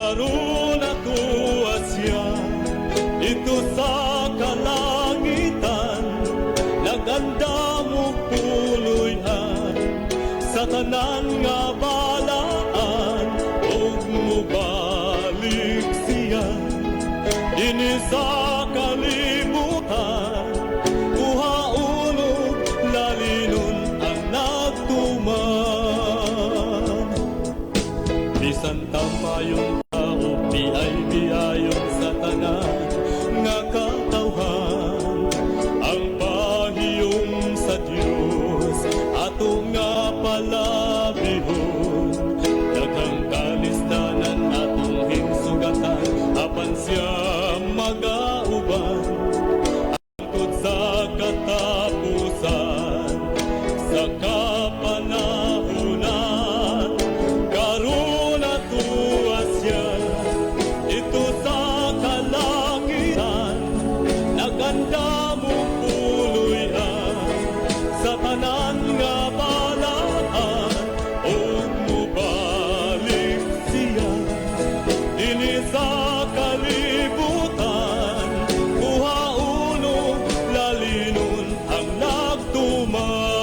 Karon atoa siya didto sa kalangitan, nagandam og puloy-an sa tanan nga balaan, ug mobalik siya dinhi sa kalibutan, kuhaon ug lalinon ang nagtuman. Bisan tamayong tao, biay-biayon sa tanan nga katawhan, ang pahiyom sa Dios ato nga palabihon. Daghang kalisdanan atong hinsugatan, apan siya magauban hangtod sa katapusan, sa kapanahunan. Karon atoa siya didto sa kalangitan, nagandam og puloy-an sa tanan nga balaan, ug mobalik siya dinhi sa kalibutan, kuhaon ug lalinon ang nagtuman.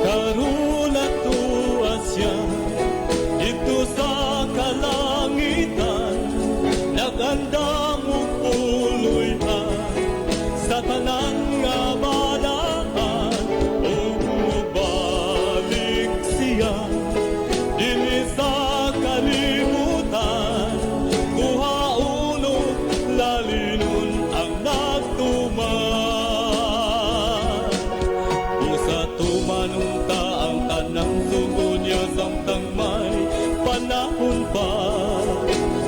Karon atoa siya didto sa kalangitan, nagandam og puloy-an sa tanan nga balaan, ug mobalik siya dinhi sa kalibutan, kuhaon ug lalinon ang nagtuman. Usa tumanon ta ang tanang sugo niya samtang may panahon pa,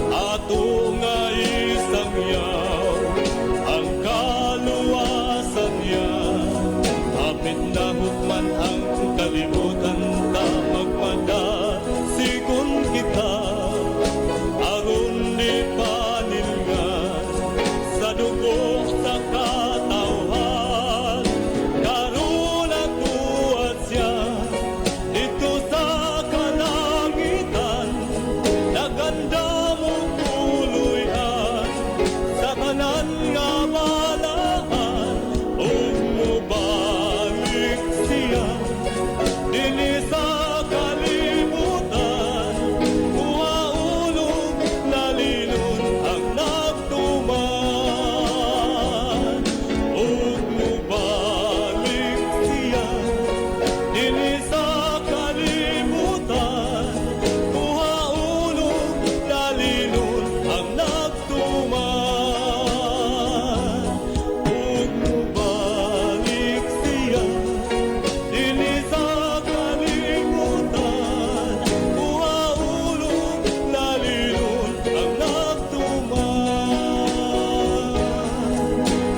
ato nga isangyaw ang kaluwasan niya. Hapit na hukman ang kalibutan, ta magmadasigon kita, aron di panilngan sa dugo sa katawhan. Karon atoa siya didto sa kalangitan, nagandam og puloy-an sa tanan nga balaan, ug mobalik siya dinhi sa kalibutan, kuhaon ug lalinon ang nagtuman, ug mobalik siya dinhi sa kalibutan, kuhaon ug lalinon ang nagtuman, ug mobalik siya dinhi sa kalibutan, kuhaon ug lalinon ang nagtuman,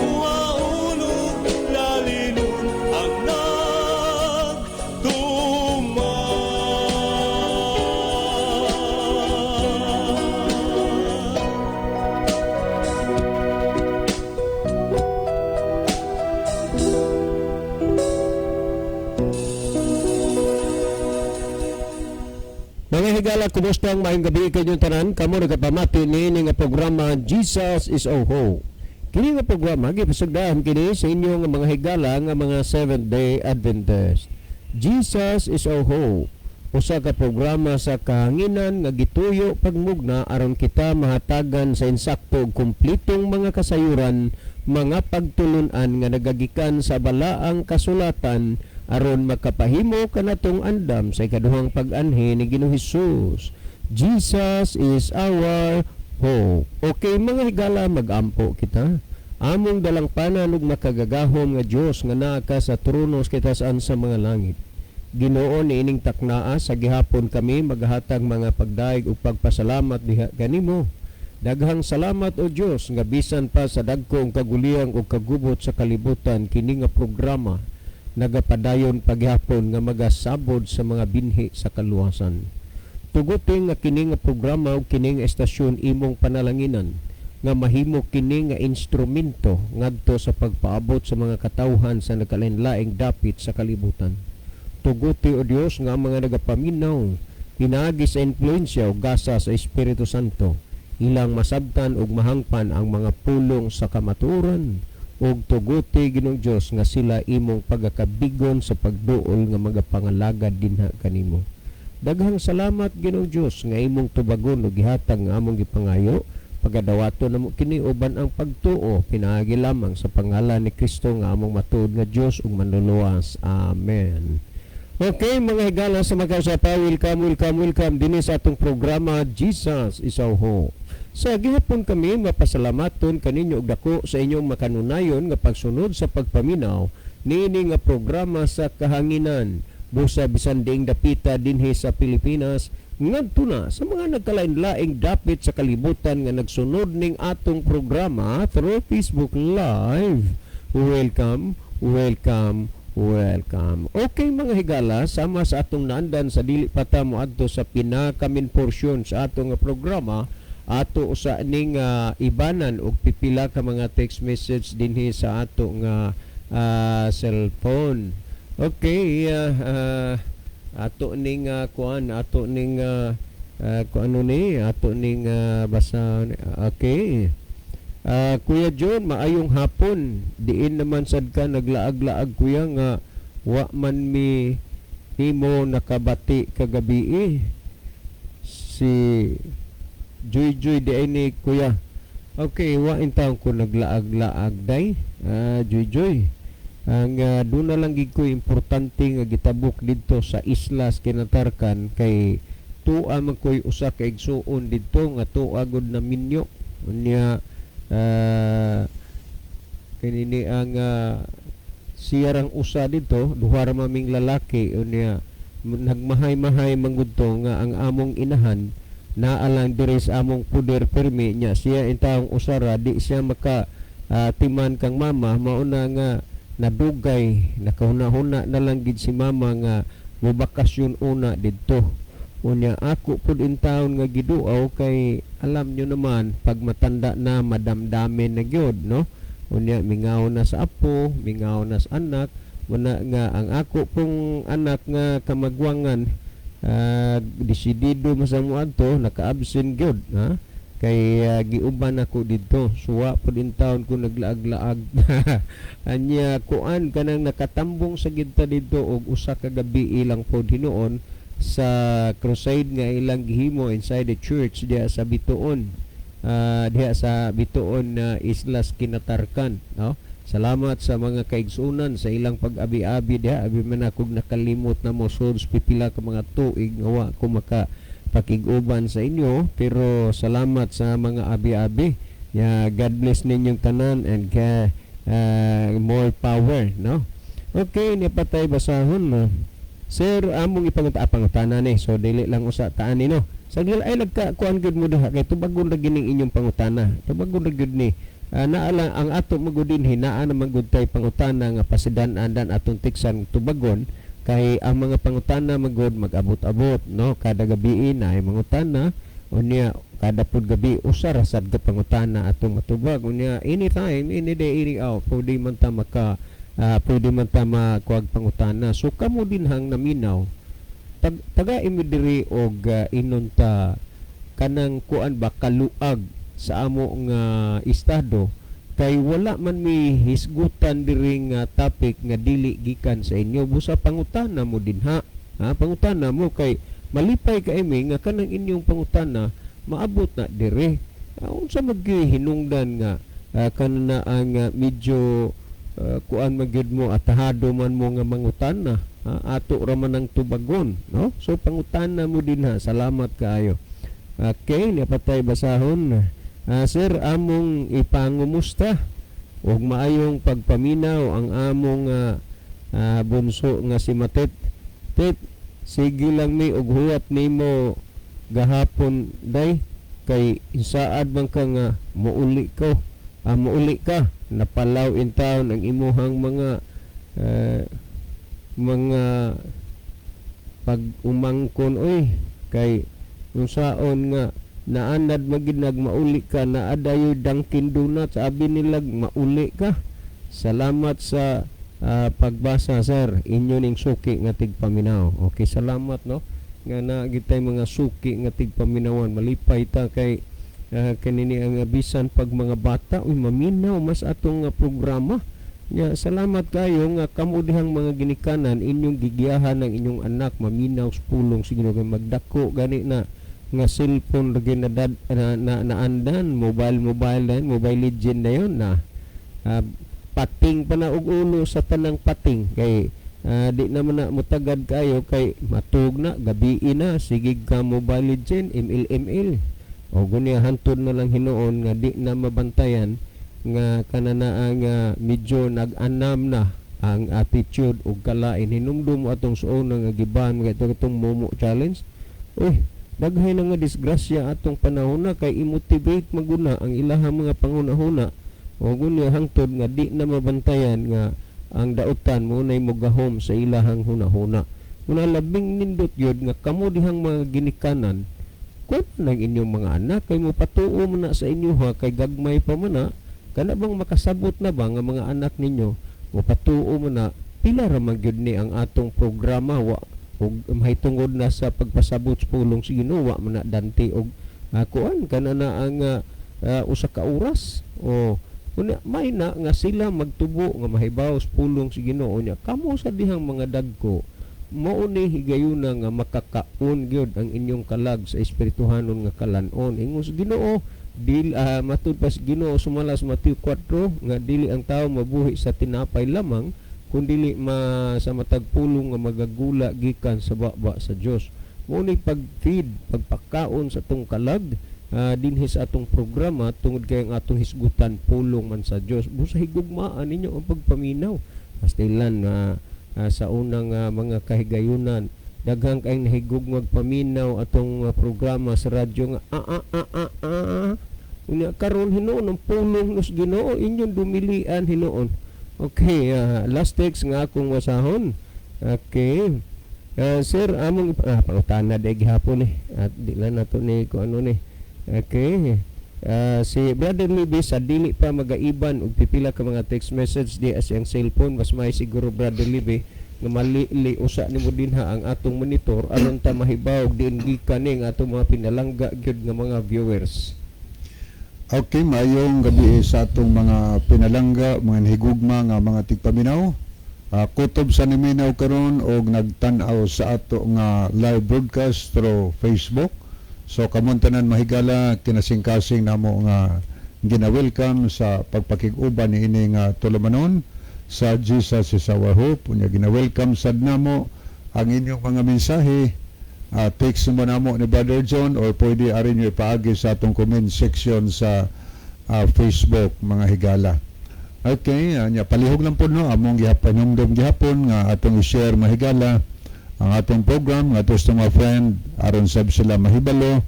kuhaon ug lalinon ang nagtuman. Mga higala, kumusta ang maayong gabi kanyong tanan? Kamo nagapamati niini nga programa, Jesus is Our Hope. Kini nga programa gipasagdaan kini sa inyong mga higala nga mga Seventh Day Adventist. Jesus is Our Hope. Usa ka programa sa kahanginan nga gituyo pagmugna aron kita mahatagan sa insakto ug kumpletong mga kasayuran, mga pagtulunan nga nagagikan sa balaang kasulatan aron makapahimo kanatong andam sa ikaduhang pag-anhi ni Ginoong Hesus. Jesus is our hope. Okay, mga higala, magampo kita. Among dalangpanan ug makagagahom nga Dios nga naa ka sa trono sa kitasan sa mga langit. Ginoo, niining taknaa sa gihapon kami maghatag mga pagdayeg ug pagpasalamat diha kanimo. Daghang salamat, o Dios, nga bisan pa sa dagko ang kaguliyang ug kagubot sa kalibutan, kini nga programa nagapadayon paghapon nga magasabod sa mga binhi sa kaluwasan. Tuguti nga kini nga programa ug kini nga estasyon imong panalanginan nga mahimo kini nga instrumento ngadto sa pagpaabot sa mga katawhan sa nagkalain-laing dapit sa kalibutan. Tuguti, o Dios, nga ang mga nagapaminaw pinaagi sa influensya o gasa sa Espiritu Santo, ilang masabtan ug mahangpan ang mga pulong sa kamatuoran, ug tuguti, Ginoong Dios, nga sila imong pagakabigon sa pagduol nga magapangalagad dinha kanimo. Daghang salamat, Ginoong Dios, nga imong tubagon ug gihatag nga among gipangayo. Pagadawato namo kini uban ang pagtuo pinaagi lamang sa pangalan ni Kristo nga among matuod nga Dios ug Manluluwas. Amen. Okay, mga higala sa magkausapa, welcome, welcome, welcome dinhi sa atong programa Jesus is Our Hope. Sa gihapon kami mapasalamaton kaninyo og dako sa inyong makanunayon nga pagsunod sa pagpaminaw niini nga programa sa kahanginan. Busa bisan diing dapita dinhi sa Pilipinas ngadto na sa mga nagkalain-laing dapit sa kalibutan nga nagsunod ning atong programa through Facebook Live. Welcome, welcome, welcome. Okay, mga higala, sama sa atong naandan sa dili pa ta moadto sa pinaka-main portion sa atong nga programa, ato usa ning ibanan og pipila ka mga text message dinhi sa ato nga cellphone. Okay, ato ning kuan, ato ning kuan, ano ni, ato ning basa, okay. Kuya John, maayong hapon. Diin naman sad ka naglaag-laag, kuya, nga wa man mi himo nakabati kagabi eh. Si Joy Joy di ay ni, kuya. Okay, wa intawon ko naglaag-laag day. Joy Joy. Ang doon na lang gid ko importante nga gitabok didto sa Islas Kinatarkan kay tuwa man ko'y usa ka igsuon didto nga tuwa gud na minyo. Unya kanini ang siya rang usa dito, duha ra maming lalaki. Unya nagmahay-mahay man gud to nga ang among inahan naa lang diri sa among puder permi nya siya intawong usara di siya maka timan kang mama. Mauna nga nadugay nakahuna-huna na lang gid si mama nga mobakasyon una didto. Unya ako pud intawon nga giduaw kay alam nyo naman pag matanda na madamdamin na gyud, no? Unya mingaw na sa apo, mingaw na sa anak. Muna nga ang ako pong anak nga kamagwangan, desidido man sa mo adto, naka-absent gyud ha kay giuban ako didto. Suwa pud intawon ko naglaag-laag. Anya kuan kanang nakatambong sa gid ta didto og usa ka gabi ilang pod hinuon sa crusade nga ilang gihimo inside the church diha sa Bituon, diha sa Bituon na Islas Kinatarkan, no? Salamat sa mga kaigsunan sa ilang pag-abi-abi diha. Abi man akong nakalimot na mo sulod pipila ka mga tuig nga wa ko maka pakig-uban sa inyo, pero salamat sa mga abi-abi ya. God bless ninyong tanan and ka, more power, no? Okay, ni patay basahon no. Sir, among ipanguta pangutana ni. So dili lang usa taan ni, no. Sa ay nagka kuan gyud mo diha kay tubagon ra gining inyong pangutana. Tubagon ra gyud ni. Naa lang ang ato magud dinhi, naa naman gud tay pangutana nga pasidan-andan atong tiksan tubagon kay ang mga pangutana magud mag-abot-abot, no? Kada gabi na ay mangutana, unya kada pud gabi usa ra sad ka pangutana atong matubag. Unya anytime, any day, any hour, pwede man ta maka pwede man ta makuag pangutana. So kamo din hang naminaw, taga imi diri og inunta kanang kuan ba, kaluag sa amo nga estado kay wala man mi hisgutan diri nga topic nga dili gikan sa inyo. Busa pangutana mo dinha ha, pangutana mo kay malipay ka imi nga kanang inyong pangutana maabot na dire. Unsa maghihinungdan nga kanana ang medyo kuan magyud mo, atahado man mo nga mangutana, ha, ato ra man ang tubagon, no? So pangutana mo din ha. Salamat kaayo. Okay, napatay basahon. Sir, among ipangumusta ug maayong pagpaminaw ang among bunso nga si Matet. Tip, sige lang mi og huwat nimo gahapon day kay saad man ka nga muuli ko, muuli ka, napalaw in town ang imuhang mga pag-umangkon oy, kay unsaon nga naanad magid nagmauli ka, naa dayoy Dunkin Donuts, abi nilag mauli ka. Salamat sa pagbasa, sir, inyo ning suki nga tigpaminaw. Okay, salamat, no, nga naa gitay mga suki nga tigpaminawan. Malipay ta kay kanini ang bisan pag mga bata, uy, maminaw mas atong programa. Nya salamat kayo nga kamo dihang mga ginikanan, inyong gigiyahan ang inyong anak maminaw sa pulong sa Ginoo, kay magdako gani na nga cellphone lagi na, na, na, naandan mobile mobile na Mobile Legend na yun na pating pa na og ulo sa tanang pating, kay di naman na mutagad kayo kay matug na gabi na, sige ka Mobile Legend, ML ML o gunya. Hantod na lang hinuon nga di na mabantayan nga kananaa nga medyo nag-anam na ang attitude ug kalain. Hinumdum mo atong suon nga giban mga ito itong Momo Challenge. Uy, daghay na nga disgrasya atong panahon na kay i-motivate maguna ang ilahang mga panghuna-huna o gunya hangtod nga di na mabantayan nga ang dautan mo nay mogahom sa ilahang hunahuna. Una, labing nindot yun nga kamo dihang mga ginikanan kun nang inyong mga anak kay mo patuo man na sa inyo ha, kay gagmay pa man na kana bang makasabot na ba nga mga anak ninyo mo patuo man na pila ra man gyud ni ang atong programa, wa og mahitungod na sa pagpasabot sa pulong sa Ginoo, wa man na dante og kuan kana na ang usa ka oras o unya may na nga sila magtubo nga mahibaw sa pulong sa Ginoo. Nya kamo sa dihang mga dagko, mao ni higayuna nga makakaon gyud ang inyong kalag sa espirituhanon nga kalanon. Ingon sa Ginoo dil matud pa sa Ginoo sumala sa Mateo 4 nga dili ang tao mabuhi sa tinapay lamang, kun dili ma sa matag pulong nga magagula gikan sa baba sa Dios. Mao ni pag-feed, pagpakaon sa atong kalag dinhi sa atong programa, tungod kay ang atong hisgutan pulong man sa Dios. Busa higugmaan ninyo ang pagpaminaw. Pastilan na sa unang mga kahigayunan, daghang kayong nahigug magpaminaw atong programa sa radyo nga ah ah ah ah ah. Unya karon hinuon ang pulong nus Ginoo inyong dumilian hinuon. Okay, last text nga akong basahon. Okay. Sir, among pangutana day gihapon eh. At di lang nato ni kung ano ni. Okay. Si Brother Libby sa dili pa magaiban og pipila ka mga text message di as iyang cellphone, mas may siguro, Brother Libby, nga malili usa nimo dinha ang atong monitor aron ta mahibaw diin gikan ni ang atong mga pinalangga gyud nga mga viewers. Okay, maayong gabi sa atong mga pinalangga, mga nahigugma nga mga tigpaminaw. Kutob sa niminaw karon og nagtan-aw sa ato nga live broadcast through Facebook. So kamong tanan, mahigala, kinasingkasing namo nga gina-welcome sa pagpakig-uban ni ini nga tulumanon sa Jesus is Our Hope. Unya gina-welcome sad namo ang inyong mga mensahe. Text mo namo ni Brother John or pwede arin nyo ipaagi sa atong comment section sa Facebook, mga higala. Okay, nya palihog lang po, no, among gihapon hinumdom gihapon nga atong i-share, mahigala, ang atong program nga sa mga friend aron sab sila mahibalo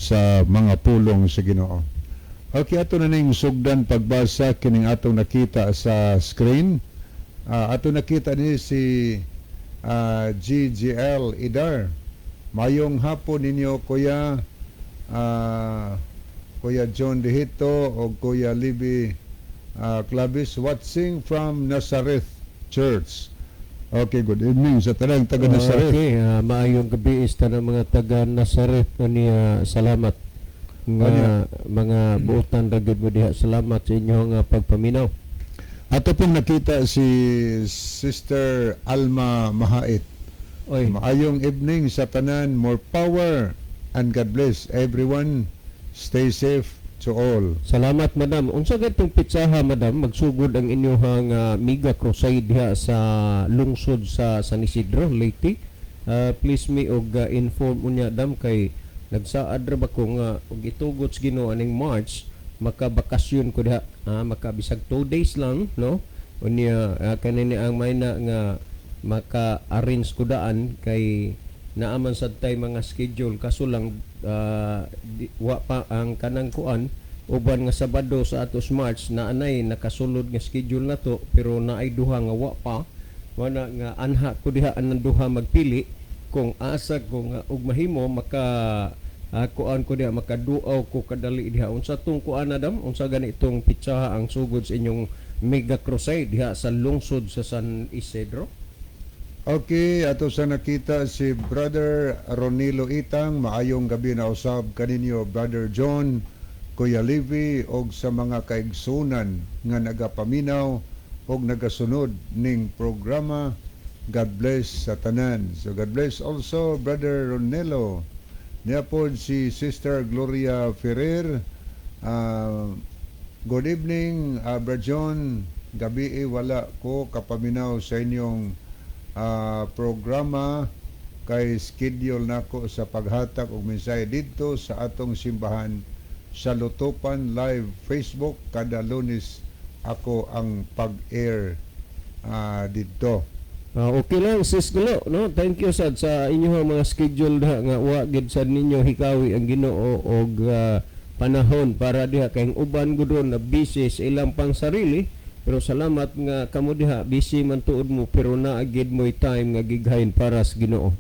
sa mga pulong sa Ginoo. Okay, ato na ning sugdan pagbasa kining atong nakita sa screen. Ato nakita ni si GGL Idar. Mayong hapon ninyo, Kuya John Dihito o Kuya Libby Clavis, watching from Nazareth Church. Okay, good evening sa tanang taga Nazareth. Okay, maayong gabi sa tanang mga taga Nazareth niya. Salamat nga Ano? mga buotan ra gyud mo diha. Salamat sa inyong pagpaminaw. Ato pong nakita si Sister Alma Mahait. Oy, Maayong evening sa tanan, more power and God bless everyone. Stay safe to all. Salamat, madam. Unsa gatong pitsaha, madam, magsugod ang inyong mega crusade diha sa lungsod sa San Isidro, Leyte? Please me og inform unya, dam, kay nagsaad ra ba ko nga og itugot sa Ginoo aning March makabakasyon ko diha, makabisag 2 days lang, no? Unya kanini ang may na nga Maka-arrange ko daan kay naaman sad tay mga schedule, kaso lang wa pa ang kanang kuan uban nga Sabado sa atos March na anay nakasulod nga schedule nato, pero naay duha nga wa pa. Wala nga anha ko diha anang duha magpili kung asa ko nga og mahimo maka kuan ko diha, makaduaw ko kadali diha. Unsa tong kuan, Adam? Unsa ganitong pitsaha ang sugod sa inyong mega crusade diha sa lungsod sa San Isidro? Okay, ato sa nakita si Brother Ronilo Itang, maayong gabi na usab kaninyo, Brother John, Kuya Levi og sa mga kaigsunan nga nagapaminaw og nagasunod ning programa. God bless sa tanan. So God bless also, Brother Ronelo. Niya pod si Sister Gloria Ferrer. Good evening, Brother John. Gabi wala ko kapaminaw sa inyong programa kay schedule nako sa paghatag og mensahe didto sa atong simbahan sa Lutopan Live Facebook. Kada Lunes ako ang pag-air didto. Okay lang, Sis Gulo, no? Thank you sad sa inyong mga schedule diha nga wa gid sad ninyo hikawi ang Ginoo og panahon para diha kay ang uban gud na busy sa ilang pang sarili, pero salamat nga kamo diha busy man tuod mo pero naa gid mo'y time nga gighain para sa Ginoo.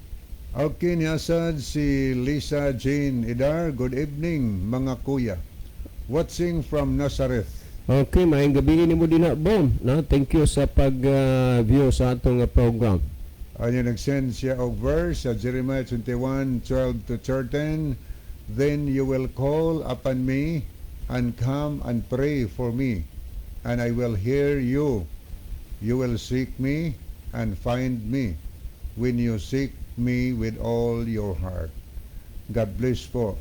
Okay, niasad si Lisa Jane Idar. Good evening, mga kuya. Watching from Nazareth. Okay, maayong gabi nimo dinha, Bom, no? Thank you sa pag view sa atong program. Ano, nag-send siya og verse sa Jeremiah 21, 12 to 13. "Then you will call upon me and come and pray for me, and I will hear you. You will seek me and find me when you seek me with all your heart." God bless po.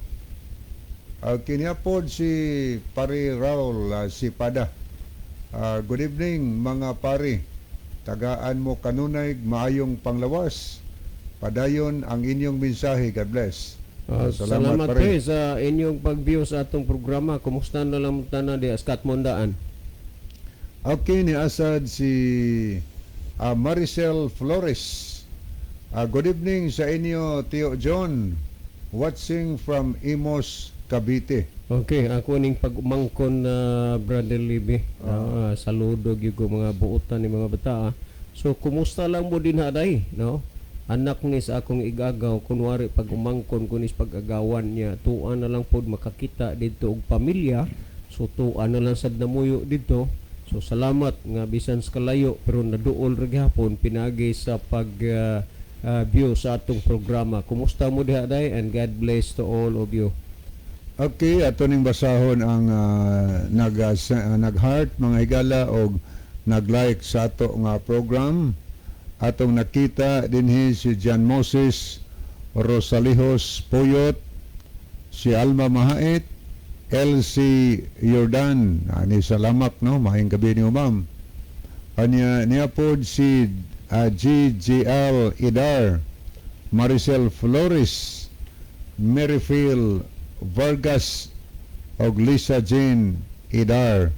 Kini pod si Pare Raul si Pada. Good evening, mga pare. Tagaan mo kanunay maayong panglawas. Padayon ang inyong mensahe. God bless. Salamat, pare. Pre, sa inyong pag-view sa atong programa. Kumusta na lang tanan diha sa Katmondaan? Okay, ni Asad si Maricel Flores. Good evening sa inyo, Tio John. Watching from Imus, Cavite. Okay, ako ning pag-umangkon na Brother Libby. Saludo gyud ko mga buotan ni mga bata. So kumusta lang mo din haday, no? Anak ni sa akong igagaw, kunwari pag umangkon ko ni sa pag-agawan niya, tuan na lang pod makakita didto og pamilya. So tuan na lang sad namuyo didto. So salamat nga bisan sa kalayo pero naduol ra gihapon pinagi sa pag view sa atong programa. Kumusta mo diha day and God bless to all of you. Okay, ato ning basahon ang nag-heart, mga higala, og nag-like sa ato nga program. Atong nakita dinhi si John Moses Rosalijos Puyot, si Alma Mahait, LC Jordan, ani salamat, no, maayong gabi niyo, ma'am. Anya niya pod si GGL Idar, Maricel Flores, Maryphil Vargas og Lisa Jane Idar.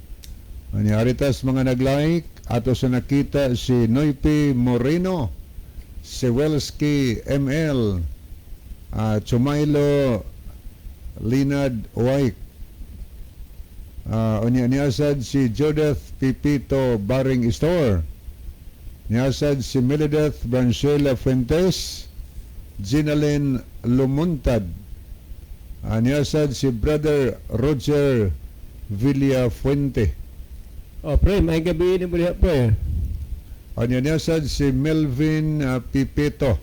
Ani aritas mga nag-like, ato sa nakita si Noypi Moreno, si Welski ML, Chumailo Linad White, unya niasad si Judith Pipito Baring Store, niasad si Melideth Brancela Fuentes, Ginalyn Lumuntad, niasad si Brother Roger Villafuente. Oh, pre, maayong gabi ni mo diha, pre. Unya niasad si Melvin Pipito.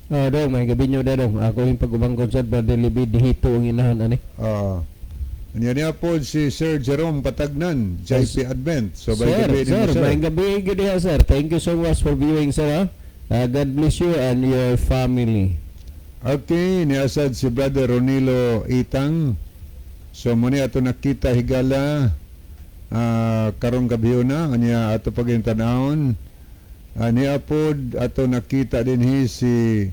Oh, dong, maayong gabi nyo dong. Ako yung pag-umangkon sa Brother Libby, dihito ang inahan, ani. Unya niya po si Sir Jerome Patagnan, JP Advent. So, by Sir, gabi sir, nimo, sir. Maayong gabi gyud diha, sir. Thank you so much for viewing, sir. Ha? God bless you and your family. Okay, niasad si Brother Ronilo Itang. So muni ato nakita, higala, karong gabi na anya ato pagin tanawon. Niya pod ato nakita dinhi si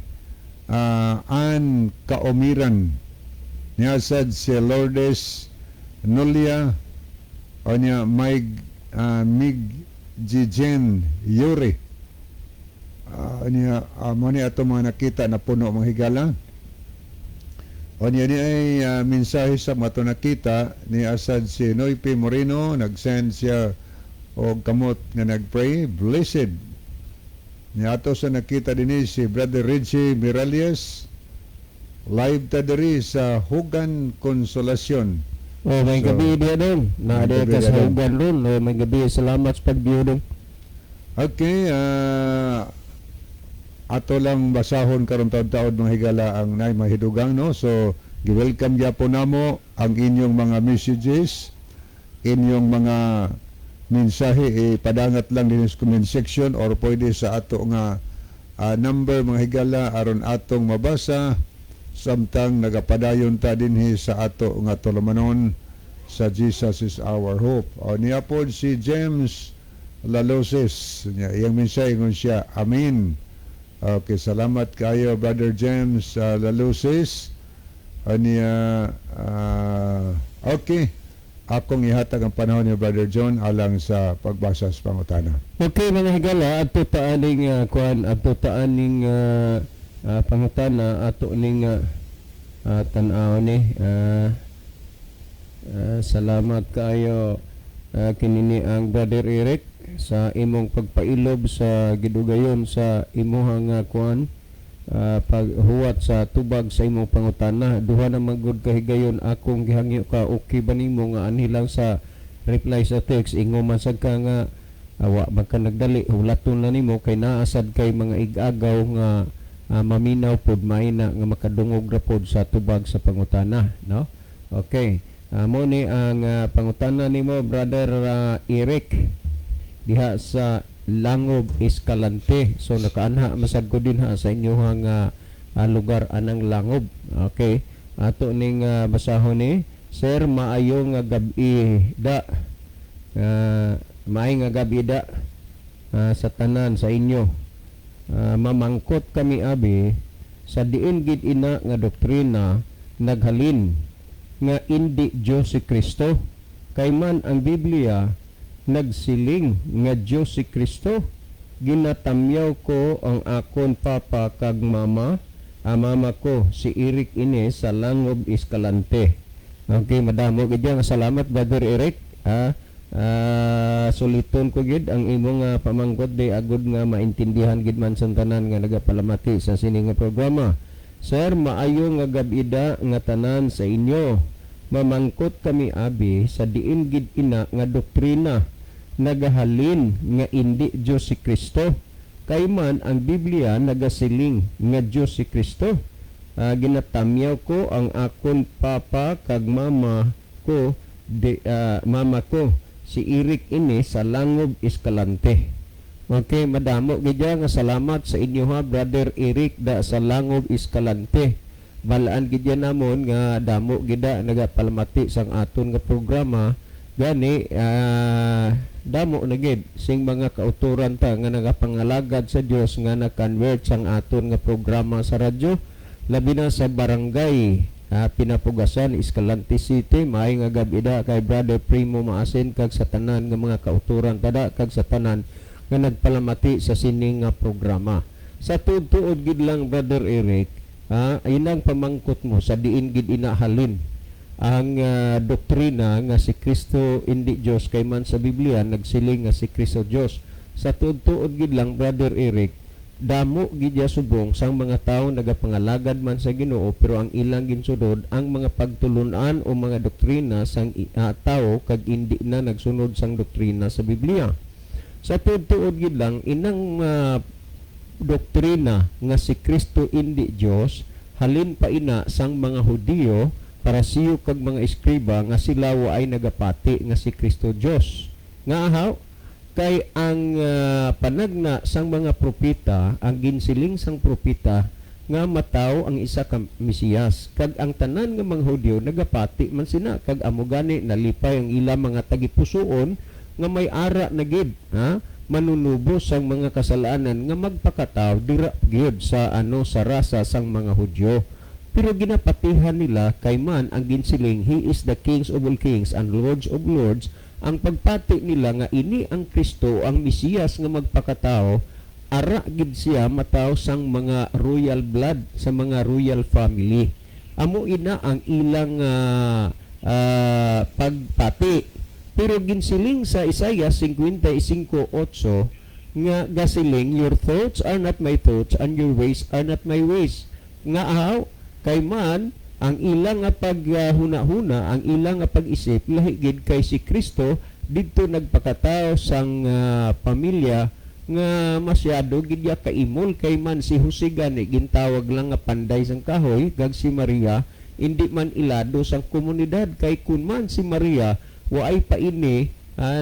Ann Kaomiran. Niasad si Lourdes Nulia, anya Mig Mig Jijen Yuri. Niya mo ni ato mga nakita na puno, mga higala. O niya ni ay mensahe sa mga ato nakita ni asad si Noy P. Moreno, nag-send siya og kamot nga nag-pray blessed. Niya ato sa nakita dinhi si Brother Richie Miralles, live ta diri sa Hugan, Consolacion. Oh, may gabi diya dong. May Naa gabi ka sa diya dong. Hugan ron. Oh, may gabi. Salamat sa pag-view dong. Okay, ato lang basahon karon taod-taod, mga higala, ang nay mahidugang, no. So, gi-welcome gyapon namo ang inyong mga messages, inyong mga mensahe, ipadangat lang din sa comment section or pwede sa ato nga number, mga higala, aron atong mabasa samtang nagapadayon ta dinhi sa ato nga tulumanon sa Jesus is Our Hope. O niya pod si James Laloses. Niya, iyang mensahe, ingon siya, "Amen." Okay, salamat kayo, Brother James Laloses. Niya, okay. Akong ihatag ang panahon ni Brother John alang sa pagbasa sa pangutana. Okay, mga higala, adto ta aning kuan, adto ta aning pangutana ato ning tan-aw ni. Salamat kaayo kinini ang Brother Eric sa imong pagpailob sa gidugayon sa imuhang kuan, paghuwat sa tubag sa imong pangutana. Duha na magud ka higayon akong gihangyo ka, okay ba nimo nga anhi lang sa reply sa text? Ingon man sad ka nga awa man ka nagdali, hulaton na nimo kay naasad kay mga igagaw nga maminaw pod maina nga makadungog ra pod sa tubag sa pangutana, no? Okay, mo ni ang pangutana nimo, Brother Eric, diha sa Langob, Escalante. So nakaanha masad ko din ha sa inyong lugar anang Langob. Okay, ato ning basahon ni Sir. Maayo nga gabi da, maay nga gabi da sa tanan sa inyo. Mamangkot kami abi sa diin gid ina nga doktrina naghalin nga indi Dios si Kristo, kay man ang Biblia nagsiling nga Dios si Kristo. Ginatamyaw ko ang akon papa kag mama, ang mama ko si Eric ini sa Langob, Escalante. Okay, madamo gid nga salamat, Brother Eric. Suliton ko gid ang imong pamangkot di agud nga maintindihan gid man sa tanan nga nagapalamati sa sini nga programa. Sir, maayo nga gabida nga tanan sa inyo. Mamangkot kami abi sa diin gid ina nga doktrina nagahalin nga indi Dios si Kristo, kay man ang Biblia nagasiling nga Dios si Kristo. Ginatamyaw ko ang akon papa kag mama ko di, mama ko si Eric ini sa Langob, Escalante. Okay, madamo gid nga salamat sa inyo ha, Brother Eric da sa Langob, Escalante. Balaan gid namon nga damo gida nagapalamati sang aton nga programa. Gani damo na gid sing mga kauturan ta nga nagapangalagad sa Dios nga na-convert sang aton nga programa sa radyo, labi na sa barangay Pinapugasan, Escalante City. Maay nga gabida kay Brother Primo Maasin kag sa tanan nga mga kauturan tada kag sa tanan nga nagpalamati sa sini nga programa. Sa tuod-tuod gid lang, Brother Eric, inang pamangkot mo sa diin gid inahalin ang doktrina nga si Kristo hindi Dios kay man sa Biblia nagsiling nga si Kristo Dios. Sa tuod-tuod gid lang, Brother Eric, damo gid ya subong sang mga tawo nagapangalagad man sa Ginoo, pero ang ilang ginsunod ang mga pagtulunan o mga doktrina sang tao kag hindi na nagsunod sang doktrina sa Biblia. Sa tuod-tuod gid lang, inang doktrina nga si Kristo hindi Dios, halin pa ina sang mga Hudiyo, Parisiyo kag mga eskriba nga sila wa ay nagapati nga si Kristo Dios. Nga ahaw kay ang panagna sang mga propeta, ang ginsiling sang propeta nga mataw ang isa ka Mesiyas, kag ang tanan nga mga Hudyo nagapati man sina, kag amo gani nalipay ang ilang mga tagipusoon nga may ara na gid ha manunubos sang mga kasalanan nga magpakataw dira gyud sa ano, sa rasa sang mga Hudyo. Pero ginapatihan nila kay man ang ginsiling, "He is the kings of all kings and lords of lords." Ang pagpati nila nga ini ang Kristo, ang Mesiyas nga magpakatao. Ara gid siya mataw sang mga royal blood, sa mga royal family. Amo ina ang ilang pagpati. Pero ginsiling sa Isaiah 55:8 nga gasiling, "Your thoughts are not my thoughts and your ways are not my ways." Nga ahaw kay man ang ilang nga paghuna-huna, ang ilang nga pag-isip lahi gid, kay si Kristo didto nagpakatao sang pamilya nga masyado gid ya kaimol, kay man si Jose gani gintawag lang nga panday sang kahoy, kag si Maria hindi man ilado sang komunidad, kay kun man si Maria waay pa ini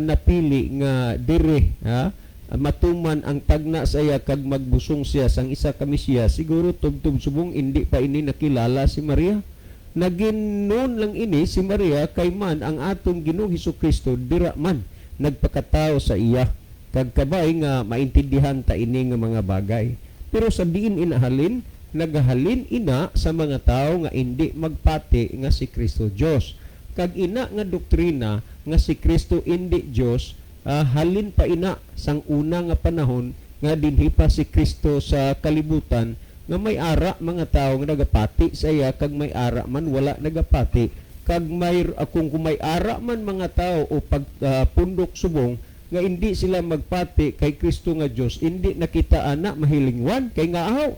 napili nga dire ha matuman ang tagna sa iya kag magbusong siya sang isa ka Mesiyas, siguro tubtob subong hindi pa ini nakilala si Maria. Nagin noon lang ini si Maria, kay man ang atong Ginoong Hesus Kristo dira man nagpakatao sa iya. Kag kabay nga maintindihan ta ini nga mga bagay. Pero sa diin inahalin? Nagahalin ina sa mga tao nga hindi magpati nga si Kristo Dios. Kag ina nga doktrina nga si Kristo hindi Dios, halin pa ina sang una nga panahon nga dinhi pa si Kristo sa kalibutan, nga may ara mga tao nga nagapati sa iya kag may ara man wala nagapati. Kag may kung may ara man mga tao o pag pundok subong nga hindi sila magpati kay Kristo nga Dios, hindi nakita ana mahilingwan, kay nga ahaw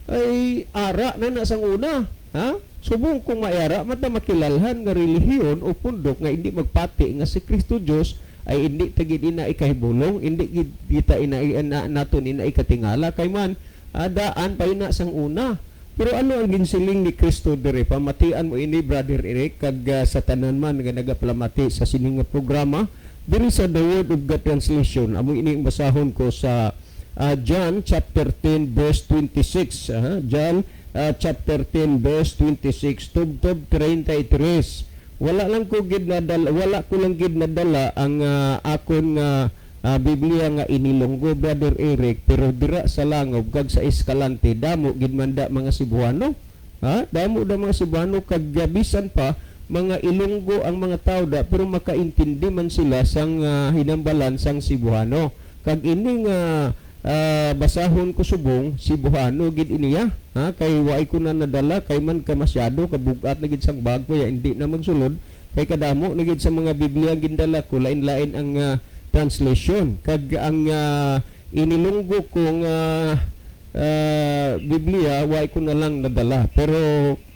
ay ara na na sang una, ha. Subong kung mayara mata makilalhan nga relihiyon o pundok nga hindi magpati nga si Kristo Dios, ay hindi tagid ina ikahibulong, hindi gid kita ina, ina naton ina ikatingala, kay man daan pa ina sang una. Pero ano ang ginsiling ni Kristo dire? Pamatian mo ini, Brother Eric, kag sa tanan man nga nagapalamati sa sining nga programa diri sa The Word of God Translation. Amo ini ang basahon ko sa John chapter 10 verse 26, John chapter 10 verse 26 tubtob 33. Wala lang ko gid nadala, wala ko lang gid nadala ang akon nga Biblia nga inilonggo, Brother Eric, pero dira sa Langob kag sa Escalante damo gid man da mga Cebuano, ha. Damo da mga Cebuano, kag bisan pa mga Ilonggo ang mga tao da, pero makaintindi man sila sang hinambalan sang Cebuano. Kag ini nga basahon ko subong, Cebuano gid iniya, ha, kay waay ko na nadala, kay man ka masyado kabugat na gid sang bag ko ya, hindi na magsulod, kay kadamo na gid sa mga Biblia ang gindala ko, lain-lain ang translation. Kag ang inilunggo kong Biblia way ko na lang nadala, pero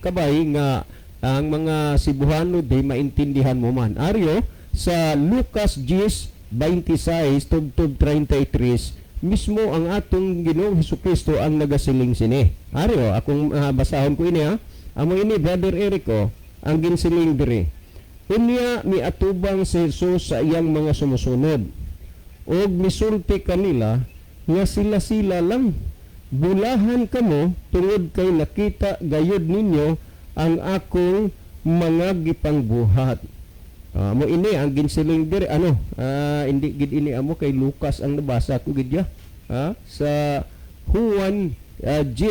kabay nga ang mga Cebuano di maintindihan mo man. Aryo sa Lucas 10, 26 tubtob 33 mismo, ang atong Ginoong Hesus ang nagasiling sini. Aryo akong basahon ko ini, ha. Amo ini, Brother Eric, oh, ang ginsiling diri. Unya miatubang si Jesus sa iyang mga sumusunod og misulti kanila nga sila-sila lang, "Bulahan kamo tungod kay nakita gayud ninyo ang akong mga gipangbuhat." Mo ini ang ginsiling diri. Ano, hindi gid ini amo, kay Lucas ang nabasa ko gid ya. Sa Juan 10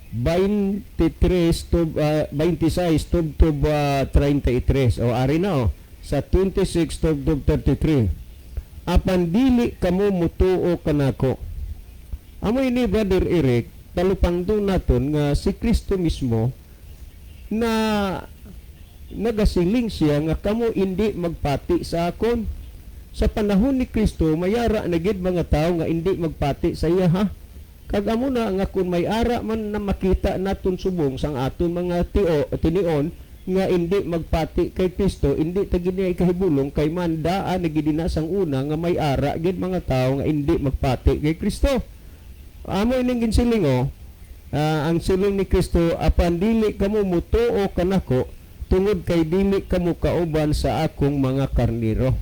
23 to 26 to 33. O ari na, oh, sa 26 to 33. "Apan dili kamo mutuo kanako." Amo ini, Brother Eric, talupangdo naton nga si Kristo mismo na nagasiling siya nga kamo hindi magpati sa akon. Sa panahon ni Kristo, mayara na gid mga tao nga hindi magpati sa iya, ha. Kag amo na nga kung may ara man na makita naton subong sang aton mga tio tinion nga hindi magpati kay Kristo, hindi ta gid niya ikahibulong, kay man daan na gid na sang una nga may ara gid mga tao nga hindi magpati kay Kristo. Amo ining ginsiling, oh. Ang siling ni Kristo, "Apan dili kamo mutuo kanako tungod kay dili kamo kauban sa akong mga karniro."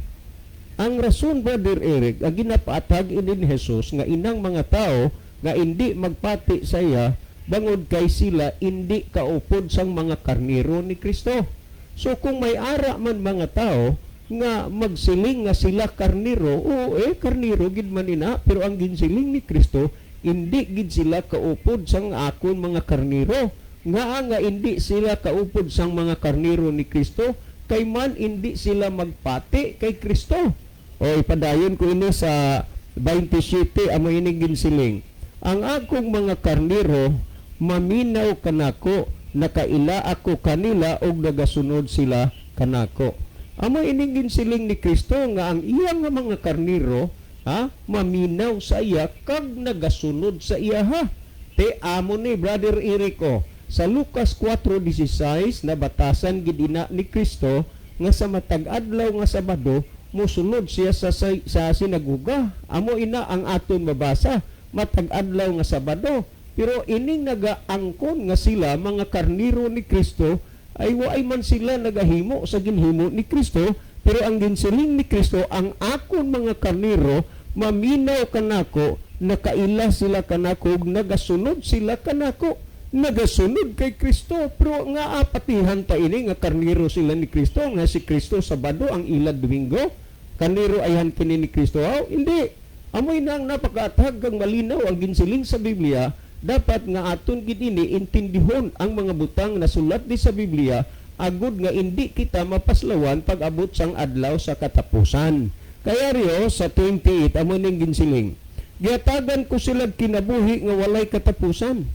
Ang rason, Brother Eric, ang ginapaatag ini ni Jesus nga inang mga tao nga hindi magpati sa iya, bangod kay sila hindi kaupod sang mga karniro ni Kristo. So kung may ara man mga tao nga magsiling nga sila karniro, oo eh, karniro gid man ina, pero ang ginsiling ni Kristo, hindi gid sila kaupod sang akon mga karniro. Nga nga hindi sila kaupod sang mga karniro ni Kristo, kay man hindi sila magpati kay Kristo. O ipadayon ko ini sa 27, amo ini ginsiling: "Ang akong mga karniro maminaw kanako, nakaila ako kanila ug nagasunod sila kanako." Amo ining ginsiling ni Kristo nga ang iyang nga mga karniro, ha, maminaw sa iya kag nagasunod sa iya, ha. Te amo ni, Brother Erico, sa Lucas 4:16, nabatasan gid ina ni Kristo nga sa matag adlaw nga Sabado mosulod siya sa sinagoga. Amo ina ang aton mabasa matag adlaw nga Sabado. Pero ining nagaangkon nga sila mga karniro ni Kristo ay waay man sila nagahimo sa ginhimo ni Kristo. Pero ang ginsiling ni Kristo, "Ang akon mga karniro maminaw kanako, nakaila sila kanako ug nagasunod sila kanako." Nagasunod kay Kristo, pero nga apatihan ta ini nga karniro sila ni Kristo, nga si Kristo Sabado, ang ila Domingo? Karniro ayhan kini ni Kristo? Aw, hindi. Amoy na ang napakaatag kang malinaw ang ginsiling sa Biblia. Dapat nga aton gid ini intindihon ang mga butang na sulat di sa Biblia agud nga hindi kita mapaslawan pag-abot sang adlaw sa katapusan. Kaya riyo sa 28, amo ning ginsiling: "Gihatagan ko sila kinabuhi nga walay katapusan."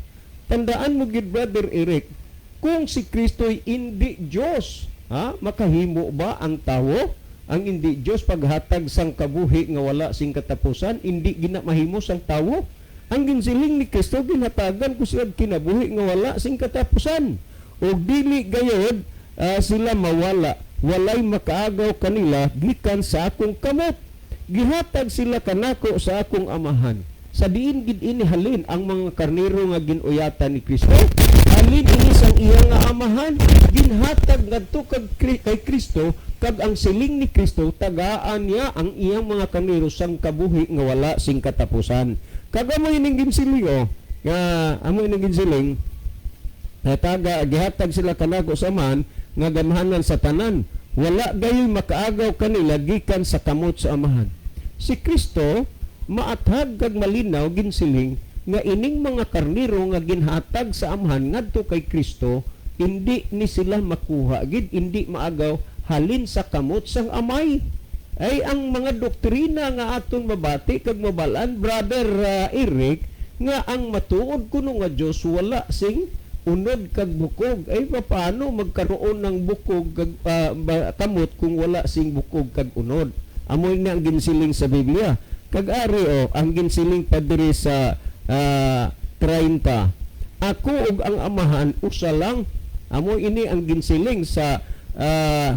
Tandaan mo gid, Brother Eric, kung si Kristo'y hindi Diyos, ha, makahimo ba ang tawo, ang hindi Diyos, paghatag sang kabuhi nga wala sing katapusan? Hindi gina mahimo sang tawo. Ang ginsiling ni Kristo, "Ginhatagan ko sila kinabuhi nga wala sing katapusan. Ug dili gayod sila mawala, walay makaagaw kanila gikan sa akong kamot. Gihatag sila kanako sa akong Amahan." Sa diin gid ini halin ang mga karniro nga ginuyatan ni Kristo? Halin ini sang iya nga Amahan. Ginhatag ngadto kay Kristo, kag ang siling ni Kristo, tagaan niya ang iyang mga karniro sang kabuhi nga wala sing katapusan. Kag amo ining ginsiling, oh, nga amo ining ginsiling: Taga gihatag sila kanako sa Amahan nga gamhanan sa tanan. Wala gayoy makaagaw kanila gikan sa kamot sa Amahan. Si Kristo maathag kag malinaw ginsiling nga ining mga karniro nga ginhatag sa Amahan ngadto kay Kristo, hindi ni sila makuha gid, hindi maagaw halin sa kamot sang Amay. Ay ang mga doktrina nga aton mabati kag mabalan, Brother Eric, nga ang matuod kuno nga Dios wala sing unod kag bukog, ay paano magkaroon ng bukog kag kamot kung wala sing bukog kag unod? Amoy na ang ginsiling sa Biblia. Kag ari oh, ang ginsiling pa diri sa 30: "Ako ug ang Amahan usa lang." Amo ini ang ginsiling sa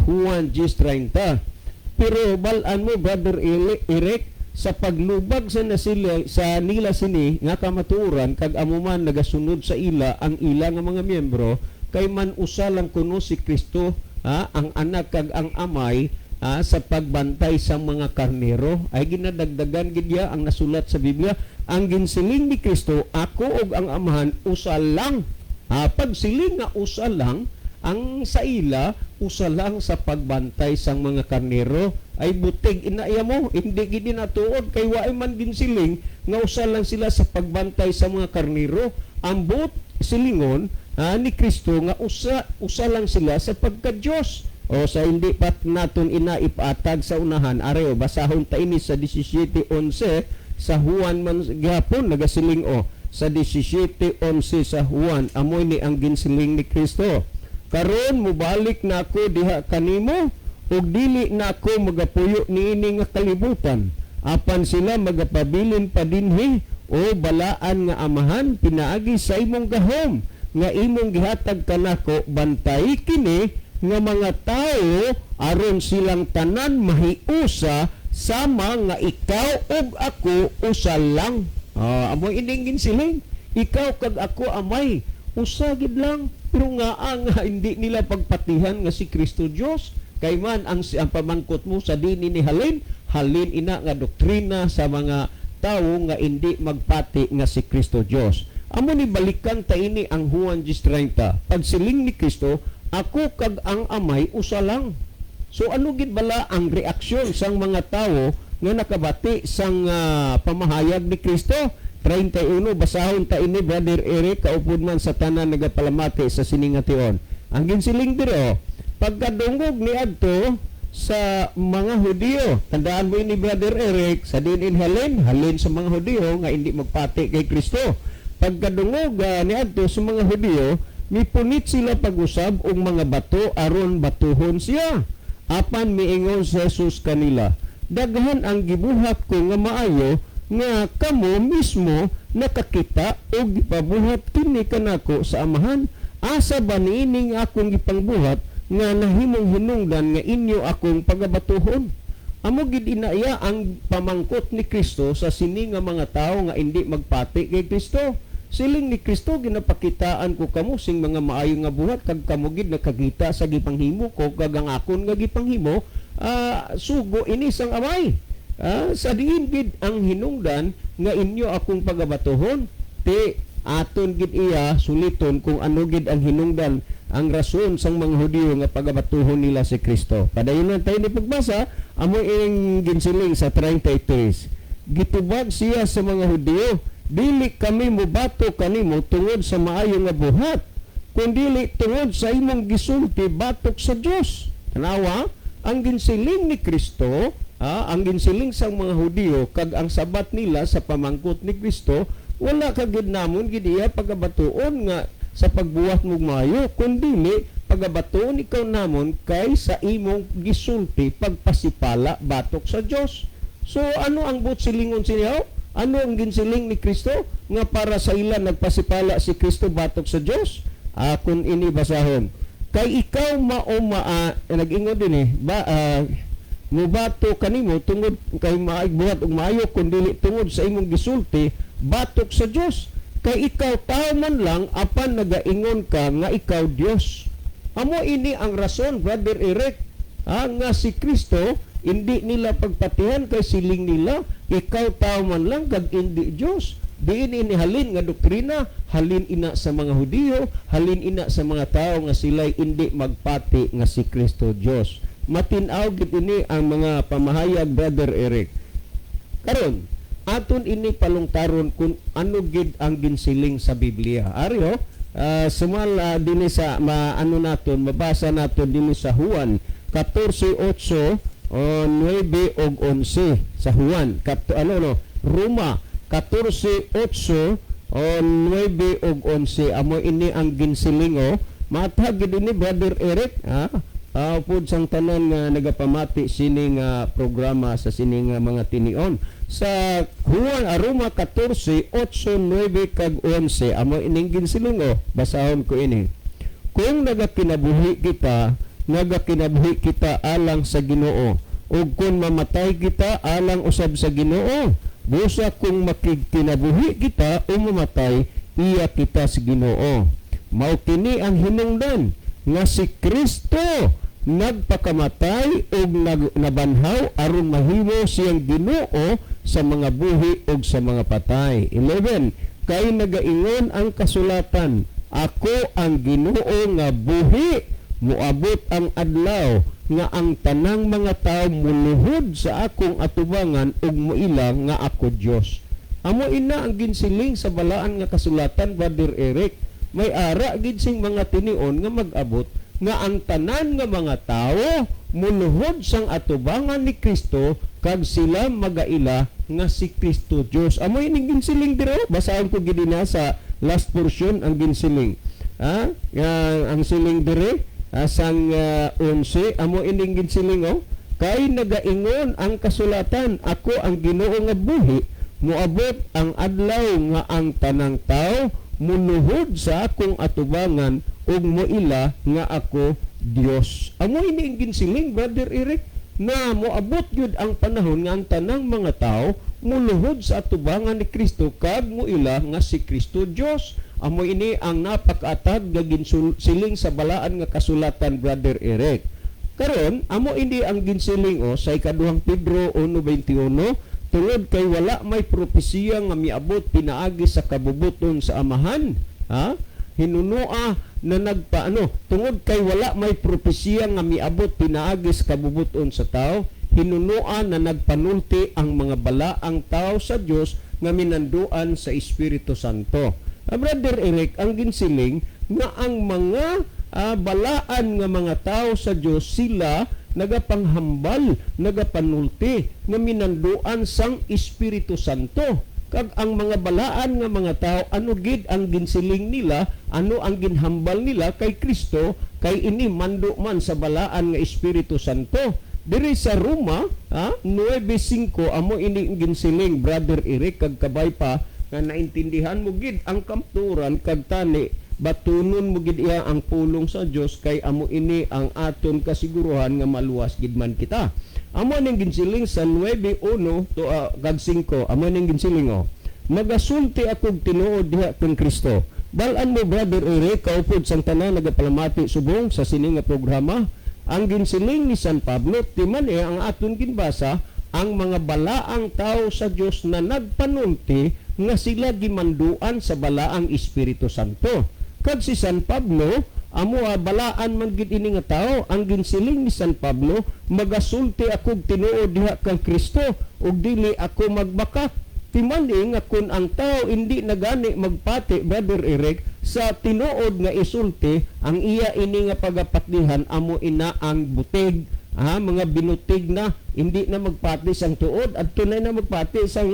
Juan 10:30. Pero balaan mo, Brother Eric, sa paglubag sa nasila sa nila sini nga kamatuoran, kag amo man nagasunod sa ila ang ila nga mga miyembro, kay man usa lang kuno si Kristo, ha, ang Anak kag ang Amay, ha, sa pagbantay sa mga karnero, ay ginadagdagan gid ya ang nasulat sa Biblia. Ang ginsiling ni Kristo, "Ako ug ang Amahan usa lang." Ha, pagsiling nga usa lang, ang sa ila usa lang sa pagbantay sang mga karnero, ay butig inaya mo, hindi gid natuod kay waay man ginsiling nga usa lang sila sa pagbantay sa mga karnero. Ang buot silingon, ha, ni Kristo nga usa usa lang sila sa pagka-Diyos. O sa hindi pa naton ina ipaatag sa unahan, areo basahon ta ini sa 17:11 sa Juan man gihapon. Nagasiling o sa 17:11 sa Juan, amoy ni ang ginsiling ni Kristo: "Karon mobalik na ako diha kanimo ug dili na ako magapuyo niini nga kalibutan, apan sila magapabilin pa dinhi. O balaan nga Amahan, pinaagi sa imong gahom nga imong gihatag kanako, bantay kini nga mga tawo aron silang tanan mahiusa sama nga ikaw ug ako usa lang." Ah, amoy ining ginsiling, ikaw kag ako, Amay, usa gid lang. Pero nga ang hindi nila pagpatihan nga si Kristo Dios, kay man ang pamangkot mo, sa dini ni halin? Halin ina nga doktrina sa mga tawo nga hindi magpati nga si Kristo Dios. Amo ni balikan ta ini ang Juan 10:30. Pagsiling ni Kristo, "Ako kag ang Amay usa lang." So ano gid bala ang reaksyon sang mga tawo nga nakabati sang pamahayag ni Kristo? 31, basahon ta ini, Brother Eric, kaupod man sa tanan nagapalamati sa sining nga tion. Ang ginsiling diri, oh, pagkadungog ni adto Sa mga Hudiyo. Tandaan mo ini, Brother Eric, sa diin halin, halin sa mga Hudiyo nga hindi magpati kay Kristo. Pagkadungog niadto sa mga Hudiyo, mipunit sila pag-usab og mga bato aron batuhon siya. Apan miingon si Jesus kanila, "Daghan ang gibuhat ko nga maayo nga kamo mismo nakakita og gipabuhat kini kanako sa Amahan. Asa ba niining akong gipangbuhat nga nahimong hinungdan nga inyo akong pagabatuhon?" Amo gid inaya ang pamangkot ni Kristo sa sini nga mga tao nga hindi magpati kay Kristo. Siling ni Kristo, "Ginapakitaan ko kamo sing mga maayo nga buhat kag kamo gid nakakita sa gipanghimo ko, kag ang akon nga gipanghimo sugo ini sang Amay. Sa diin gid ang hinungdan nga inyo akong pagabatuhon?" Ti aton gid iya suliton kung ano gid ang hinungdan, ang rason sang mga Hudiyo nga pagabatuhon nila si Kristo. Padayon lang tayo ni pagbasa, amo ing ginsiling sa 33. Gitubag siya sa mga Hudiyo, "Dili kami mubato kanimo tungod sa maayo nga buhat, kundili tungod sa imong gisulti batok sa Dios." Tanawa, ang ginsiling ni Kristo, ang ginsiling sang mga Hudiyo kag ang sabat nila sa pamangkot ni Kristo, "Wala ka gid namon gid iya pagabatuon nga sa pagbuhat mo maayo, kundili pagabatuon ikaw namon kay sa imong gisulti pagpasipala batok sa Dios." So ano ang buot silingon siya? Ano ang ginsiling ni Kristo nga para sa ila nagpasipala si Kristo batok sa Dios? Kung ini basahon. Kay ikaw mao maa, nag-ingon din eh, ba, mubato kanimo tungod kay maigbuhat og maayo, kundi tungod sa imong gisulti batok sa Dios. Kay ikaw tao man lang, apan nagaingon ka nga ikaw Dios. Amo ini ang rason, Brother Eric, nga si Kristo hindi nila pagpatihan kay siling nila, ikaw tao man lang kag hindi Dios. Diin ini halin nga doktrina? Halin ina sa mga Hudiyo, halin ina sa mga tao nga sila'y hindi magpati nga si Kristo Dios. Matin-aw gid ini ang mga pamahayag, Brother Eric. Karon, aton ini palungtaron kung ano gid ang ginsiling sa Biblia. Aryo, sumal dinhi sa maano naton, mabasa naton dinhi sa Juan 14:8 o 9 og 11 sa Juan. Ano no, Roma 14:8 o 9 og 11, amo ini ang ginsiling o. Matag gid ini, Brother Eric, ha? Upod sang tanan nga nagapamati sining programa sa sining mga tinion. Sa Juan Roma 14, 8, 9 kag 11, amo ining ginsiling o. Basahon ko ini. Kung nagakinabuhi kita, nagakinabuhi kita alang sa Ginoo. Ug kung mamatay kita, alang usab sa Ginoo. Busa kung makigkinabuhi kita o mamatay, iya kita sa Ginoo. Mao kini ang hinungdan nga si Kristo nagpakamatay ug nabanhaw aron mahimo siyang Ginoo sa mga buhi ug sa mga patay. 11. Kay nagaingon ang kasulatan, "Ako ang Ginoo nga buhi, moabot ang adlaw nga ang tanang mga tao muluhod sa akong atubangan ug moila nga ako Dios." Amo ina ang ginsiling sa balaan nga kasulatan, Brother Eric. May ara gid sing mga tinion nga mag-abot nga ang tanan nga mga tao muluhod sang atubangan ni Kristo kag sila magaila nga si Kristo Dios. Amo ining ginsiling dira. Basahon ko gid na sa last portion ang ginsiling. Nga ang siling dire sang 11, amo ining ginsiling oh. Kay nagaingon ang kasulatan, "Ako ang Ginoo nga buhi, moabot ang adlaw nga ang tanang tao muluhod sa akong atubangan ug moila nga ako Dios." Amo ini ang ginsiling, Brother Eric, na moabot gyud ang panahon nga ang tanang mga tao muluhod sa atubangan ni Kristo kag moila nga si Kristo Dios. Amo ini ang napakaatag nga ginsiling sa balaan nga kasulatan, Brother Eric. Karon, amo ini ang ginsiling o sa ikaduhang Pedro 1:21, tungod kay wala may propesiya nga miabot pinaagi sa kabubuton sa Amahan, ha? Hinunoa na nagpaano, tungod kay wala may propesiya nga miabot pinaagi sa kabubuton sa tao, hinunoa na nagpanulti ang mga balaang tao sa Dios nga minanduan sa Espiritu Santo. Brother Eric, ang ginsiling nga ang mga Balaan nga mga tao sa Dios, sila nagapanghambal, nagapanulti nga minanduan sang Espiritu Santo. Kag ang mga balaan nga mga tao, ano gid ang ginsiling nila, ano ang ginhambal nila kay Kristo, kay ini mando man sa balaan nga Espiritu Santo. Diri sa Roma 9:5, amo ini ang ginsiling, Brother Eric, kag kabay pa nga naintindihan mo gid ang kamturan, kag tani batunon mo gid iya ang pulong sa Dios, kay amo ini ang aton kasiguruhan nga maluwas gid man kita. Amo ning ginsiling sa 9:1 to kag 5. Amo ning ginsiling, oh. "Magasulti akog tinuod diha kang Kristo." Balan mo, Brother Eric, kaupod sang tanan nagapalamati subong sa sini nga programa, ang ginsiling ni San Pablo timan eh ang aton ginbasa, ang mga balaang tao sa Dios na nagpanulti nga sila gimanduan sa balaang Espiritu Santo. Kag si San Pablo, amo balaan man gid ini nga tao, ang ginsiling ni San Pablo, "Magasulti akog tinuod diha kang Kristo ug dili ako magbakak." Timan-i nga kung ang tao hindi nagani magpati, Brother Eric, sa tinuod nga isulti, ang iya ini nga pagapatlihan amo ina ang butig, mga binutig na, hindi na magpati sang tuod at tunay na magpati sang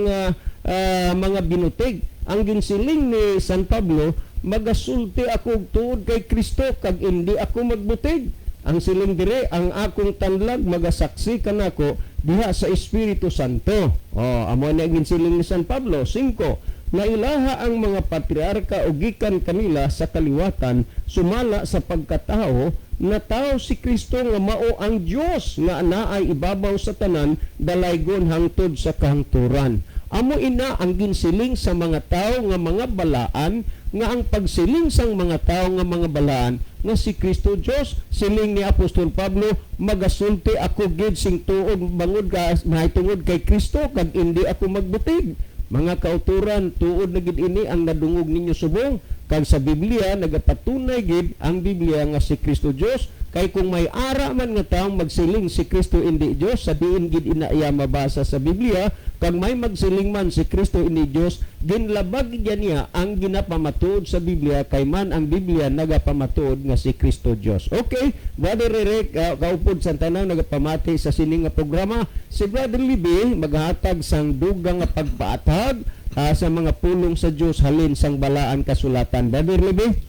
mga binutig. Ang ginsiling ni San Pablo, "Magasulti ako og tuod kay Kristo kag hindi ako magbutig." Ang siling dire, "Ang akong tanlag magasaksi kanako diha sa Espiritu Santo." Oh, amo na ang ginsiling ni San Pablo. 5. "Nailaha ang mga patriarka o gikan kanila sa kaliwatan sumala sa pagkatao na tao si Kristo nga mao ang Dios nga naay ibabaw sa tanan, dalaygon hangtod sa kahangturan." Amo ina ang ginsiling sa mga tao nga mga balaan, nga ang pagsiling sang mga tao nga mga balaan nga si Kristo Dios, siling ni Apostol Pablo, "Magasulti ako gid sing tuod bangod ka mahitungod kay Kristo kag hindi ako magbutig." Mga kauturan, tuod na gid ini ang nadungog ninyo subong, kag sa Biblia nagapatunay gid ang Biblia nga si Kristo Dios, kay kung may ara man nga taong magsiling si Kristo hindi Dios, sa diin gid ina iya mabasa sa Biblia? Kag may magsiling man si Kristo hindi Dios, ginlabag gid niya ang ginapamatuod sa Biblia, kay man ang Biblia nagapamatuod nga si Kristo Dios. Okay, Brother Eric, kaupod sa tanan nagapamati sa sini nga programa, si Brother Libby maghatag sang dugang nga pagpaatag sa mga pulong sa Dios halin sang balaan kasulatan. Brother Libby.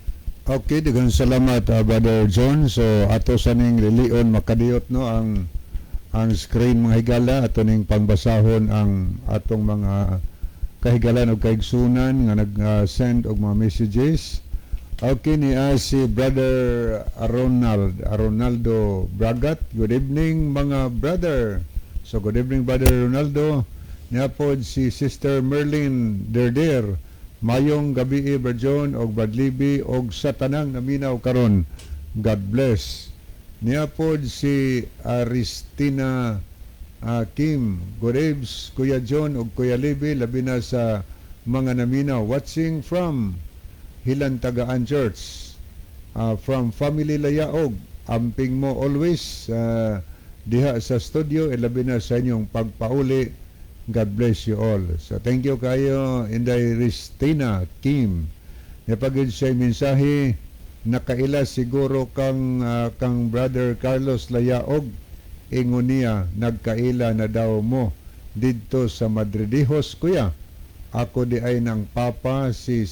Okay, daghang salamat, Brother John. So ato sa ning lilion makadiyot, no, ang screen, mga higala, ato ning pangbasahon ang atong mga kahigalan og kaigsunan nga nag-send og mga messages. Okay, ni si Brother Ronald, Ronaldo Bragat. "Good evening, mga brother." So good evening, Brother Ronaldo. Niya pod si Sister Merlin Derder. "Mayong gabi, Brad John og Brad Libby og sa tanang naminaw karon. God bless." Niya pod si Aristina Kim. "Good eves, Kuya John og Kuya Libby, labi na sa mga naminaw. Watching from Hilantagaan Church. From Family Layaog. Amping mo always diha sa studio, labi na sa inyong pagpauli. God bless you all." So thank you kayo, Inday Ristina Kim. Napagid siya mensahe, "Nakaila siguro kang Brother Carlos Layaog. Ingon niya nagkaila na daw mo didto sa Madridijos, kuya. Ako din ng papa si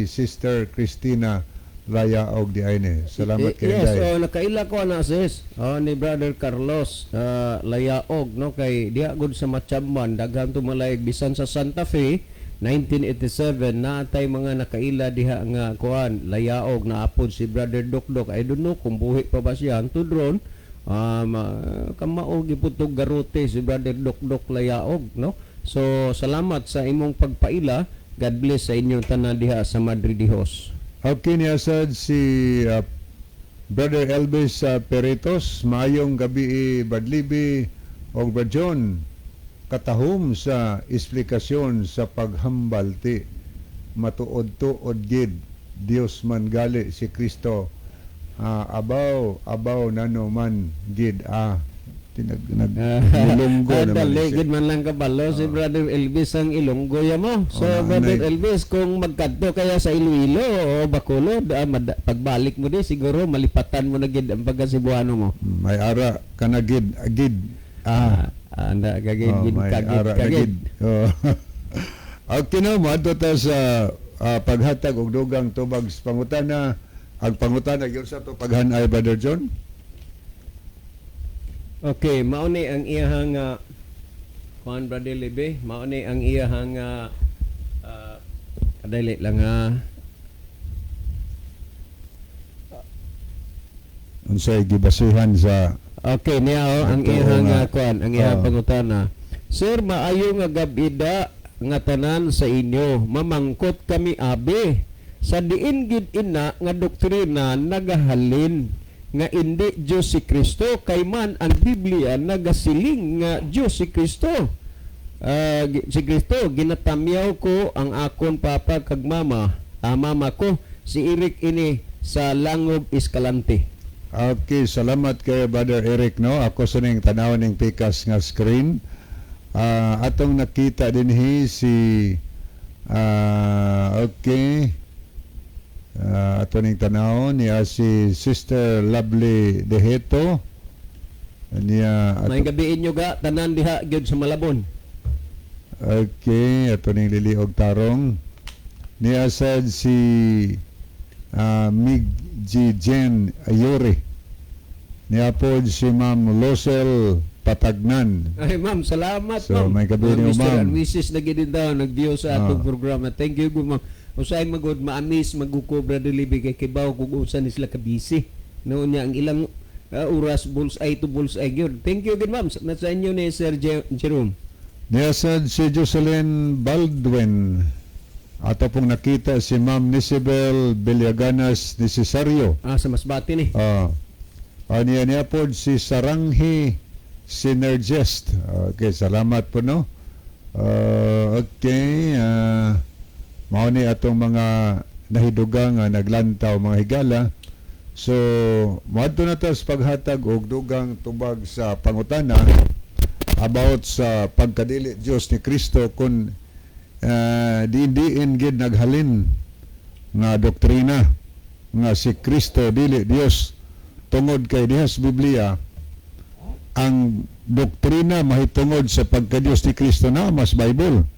Sister Christina Layaog di ay ni." Salamat kay Yes, Inday. Oh, nakaila ko na sis. Oh, ni Brother Carlos Layaog, no, kay diha gud sa Machabman daghan tumalayag, bisan sa Santa Fe 1987 naatay mga nakaila diha nga kuan Layaog, naapod si Brother Dokdok. I don't know kung buhi pa ba siya hangtod ron. Kamao gipud tog garote si Brother Dokdok Layaog, no. So salamat sa imong pagpaila. God bless sa inyong tanan diha sa Madridijos. Okay, niya sad si Brother Elvis Peritos, "Maayong gabi, Brad Libby og Brad John. Katahom sa esplikasyon sa paghambal ti matuod-tuod gid Dios man gali si Kristo. Abaw abaw nano man gid ah." Tinag nag Ilonggo Ah, naman dali, siya. gid man lang kabalo si Brother Elvis ang Ilonggo ya mo. So, Oh, Brother nanay. Elvis, kung magkadto kaya sa Iloilo o Bacolod, pagbalik mo di siguro malipatan mo na gid ang pagka-Cebuano mo. May ara kanagid agid. Ah. Ah, anda kagid Oh, gid may kagid ara na kagid. gid. Oh. Okay na, moadto ta sa paghatag og dugang tubag sa pangutana. Ang pangutana gyud sa to paghanay, Brother John. Okay, mao ni ang iyahang kuan, Brother Libe, mao ni ang iyahang kadali lang ha. Unsay gibasihan sa Okay, niya oh, ang Ito iyahang nga. kuan, ang iyahang pangutana. "Sir, maayo nga gabida nga tanan sa inyo. Mamangkot kami abi. Sa diin gid ina nga doktrina nagahalin nga indi Dios si Kristo kay man ang Biblia nagasiling nga Dios si Kristo? Si Kristo, ginatamyaw ko ang akon papa kag mama, mama ko si Eric ini sa Langob, Escalante." Okay, salamat kay Brother Eric, no. Ako sa ning tanaw ning pikas nga screen. Atong nakita dinhi si okay. Ato ning tanaw niya si Sister Lovely Deheto. Niya ato, May gabi inyo ga tanan diha gyud sa Malabon. Okay, ato ning liliog tarong. Niya sad si Mig G. Jen Ayori. Niya pod si Ma'am Losel Patagnan. Ay ma'am, salamat So, ma'am. may gabi niyo, Mr. ma'am. and Mrs. na gid daw nag-view sa atong programa. Thank you gud, ma'am. Usay magod maamis maguko, Brother Libby, kay kibaw kung unsa ni sila ka busy. Noon niya ang ilang oras bullseye to bullseye gyud. Thank you gud, ma'am. Sa inyo ni Sir Jerome. Niya sad si Jocelyn Baldwin. Ato pong nakita si Ma'am Nisibel Villaganas Necesario. Ah, sa Masbate ni. Niya pod si Saranghi Synergist. Okay, salamat po, no. Okay, mao ni atong mga nahidugang nga naglantaw, mga higala. So, moadto na ta sa paghatag og dugang tubag sa pangutana about sa pagkadili Dios ni Kristo kung diin gid naghalin nga doktrina nga si Kristo dili Dios, tungod kay diha sa Biblia ang doktrina mahitungod sa pagkadiyos ni Kristo na mas Bible,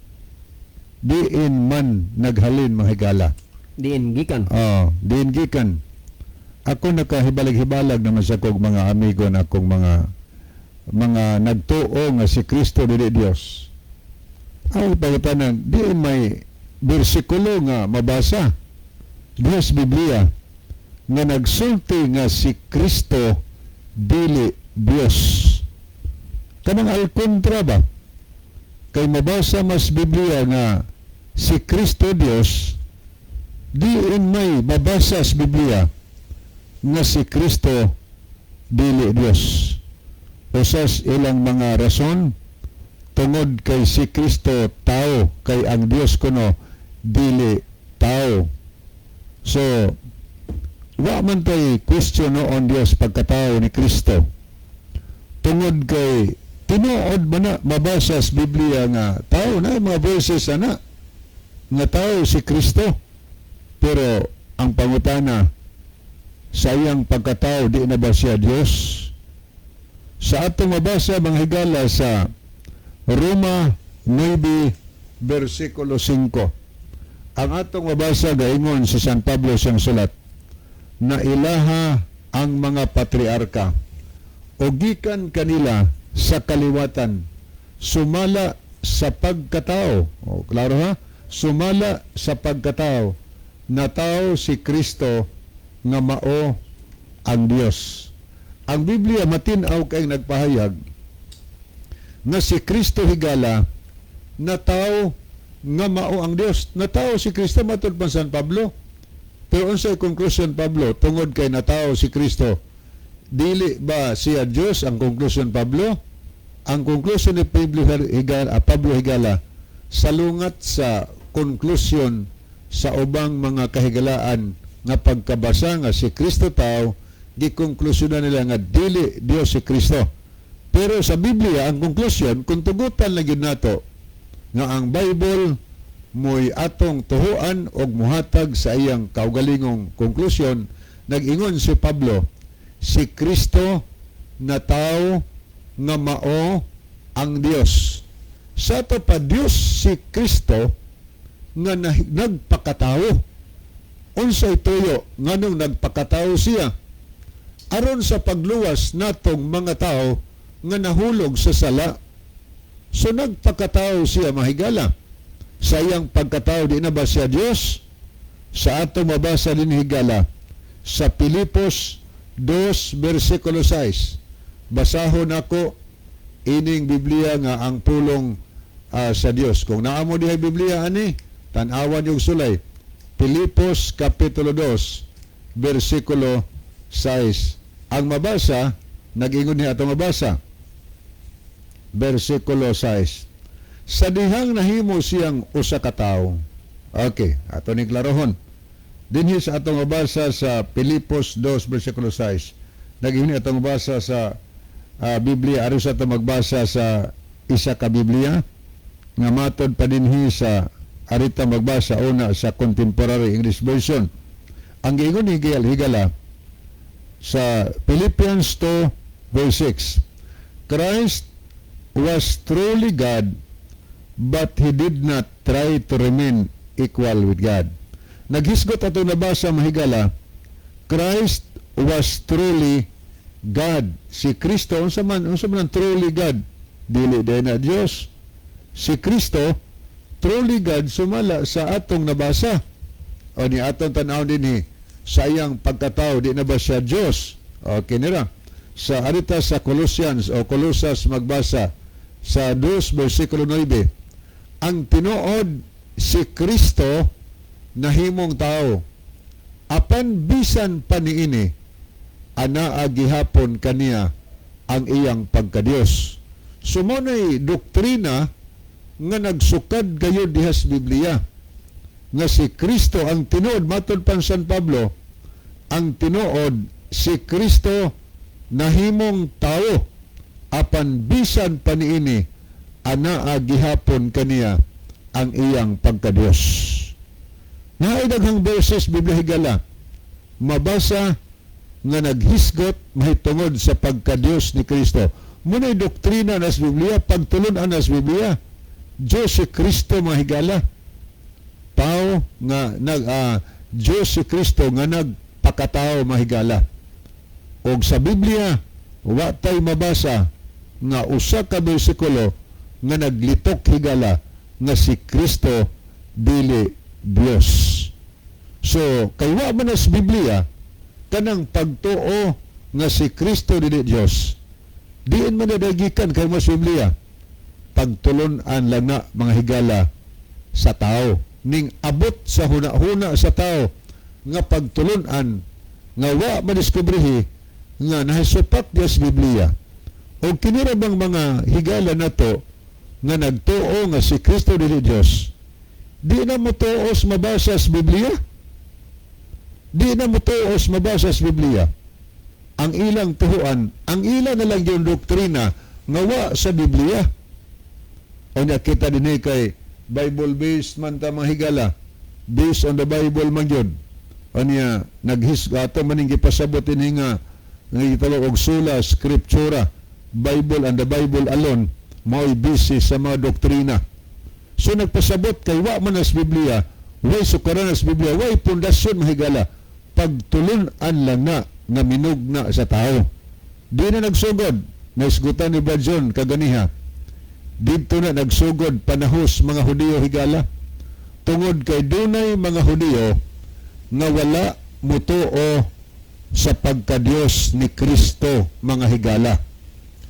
diin man naghalin, mga higala? Diin gikan. Oh, diin gikan. Ako nakahibalag-hibalag naman sa kog mga amigo na akong mga nagtuo nga si Kristo dili Dios. Ay pangutanan, diin may bersikulo nga mabasa diha sa Biblia nga nagsulti nga si Kristo dili Dios? Kanang alkontra ba? Kay mabasa mas Biblia nga si Kristo Dios, diin may mabasa sa Biblia nga si Kristo dili Dios? Usas ilang mga rason, tungod kay si Kristo tao, kay ang Dios kuno dili tao. So, wa man tay question noon Dios pagkatao ni Kristo. Tungod kay tinuod ba na mabasa sa Biblia nga tao na mga verses ana nga tao si Kristo. Pero ang pangutana, sa iyang pagkatao, di na ba siya Diyos? Sa atong mabasa, mga higala, sa Roma 9 versikulo 5. Ang atong mabasa, gaingon si San Pablo siyang sulat na ilaha ang mga patriarka o gikan kanila sa kaliwatan sumala sa pagkatao. O, klaro ha? Sumala sa pagkatao na tao si Kristo nga mao ang Dios. Ang Biblia matin-aw kay nagpahayag nga si Kristo, higala, na tao nga mao ang Dios. Na tao si Kristo matud pa San Pablo. Pero unsay conclusion Pablo tungod kay natao si Kristo? Dili ba siya Dios ang conclusion Pablo? Ang conclusion ni Pablo, higala, salungat sa conclusion sa ubang mga kahigalaan nga pagkabasa nga si Kristo tao, gikonklusyonan nila nga dili Dios si Kristo. Pero sa Biblia, ang konklusyon, kung tugutan lang gyud nato nga ang Bible mo'y atong tuhuan og muhatag sa iyang kaugalingong konklusyon, nag-ingon si Pablo, si Kristo na tao nga mao ang Dios. Sa ato pa, Dios si Kristo nga nagpakatao. Unsay tuyo nganong nagpakatao siya? Aron sa pagluwas natong mga tao nga nahulog sa sala. So nagpakatao siya, mahigala. Sa iyang pagkatao, di na ba siya Diyos? Sa ato mabasa din, higala, sa Pilipos 2 versikulo 6. Basahon ako ining Biblia nga ang pulong sa Dios. Kung naa mo dihay Biblia ani, tan-awan yung sulay. Pilipos kapitulo 2 versikulo 6. Ang mabasa, nag-ingon niya atong mabasa. Versikulo 6. Sa dihang nahimo siyang usa ka tawo. Okay, ato ni klarohon. Dinhi sa atong mabasa sa Pilipos 2 versikulo 6. Nag-ingon atong mabasa sa Biblia, aron sa atong magbasa sa isa ka Biblia nga matod pa dinhi sa arita magbasa una sa Contemporary English Version. Ang giingon ni Higala, higala, sa Philippians 2 verse 6. Christ was truly God, but he did not try to remain equal with God. Naghisgot ato nabasa, mahigala, Christ was truly God. Si Kristo, unsa man ang truly God? Dili diay na Dios. Si Kristo, truly God, sumala sa atong nabasa. O ni atong tan-aw dinhi sa iyang pagkatao, di na ba siya Dios? Okay nira. Sa arita sa Colossians o Colosas magbasa sa 2 versikulo 9. Ang tinuod, si Kristo nahimong tao. Apan bisan pa niini, anaa gihapon kaniya ang iyang pagkadiyos. So mao doktrina nga nagsukad kayo diha sa Biblia nga si Kristo ang tinuod, matod pan San Pablo, ang tinuod, si Kristo nahimong tao, apan bisan pa niini, anaa gihapon kaniya ang iyang pagkadiyos. Naay daghang verses Biblia, higala, mabasa nga naghisgot mahitungod sa pagkadiyos ni Kristo. Muna'y doktrina nas Biblia, pagtulun-an nas Biblia. Diyos si Kristo, mahigala. Tao nga nag Diyos si Kristo nga nagpakatao, mahigala. Og sa Biblia, wa tay mabasa nga usa ka bersikulo nga naglitok, higala, nga si Kristo dili Dios. So, kay wa man sa Biblia kanang pagtuo nga si Kristo dili Dios. Diin man nadagikan kay mo sa Biblia. Pagtulun-an lang na, mga higala, sa tao. Ning abot sa huna-huna sa tao nga pagtulun-an nga wa madiskubrihi nga nahisupat diya sa Biblia. O kinira bang mga higala nato nga nagtuo nga si Kristo dili Dios, di na mo tuos mabasa sa Biblia? Di na mo tuos mabasa sa Biblia? Ang ilang tuhuan, ang ilang na lang yung doktrina nga wa sa Biblia. O niya kita din eh, kay Bible-based man ta, mga higala. Based on the Bible man yun. O niya, naghis, ato maning gipasabot ini nga gitawag og sola scriptura, Bible and the Bible alone, mao'y busy sa mga doktrina. So nagpasabot kay wa man as Biblia, way sukaran as Biblia, way pundasyon, mahigala. Pagtulun-an lang na nga minugna sa tao. Di na nagsugod, naisgutan ni Brad John kaganiha. Dito na nagsugod panahos mga Hudiyo, higala. Tungod kay dunay mga Hudiyo nga wala mutuo sa pagkadiyos ni Kristo, mga higala.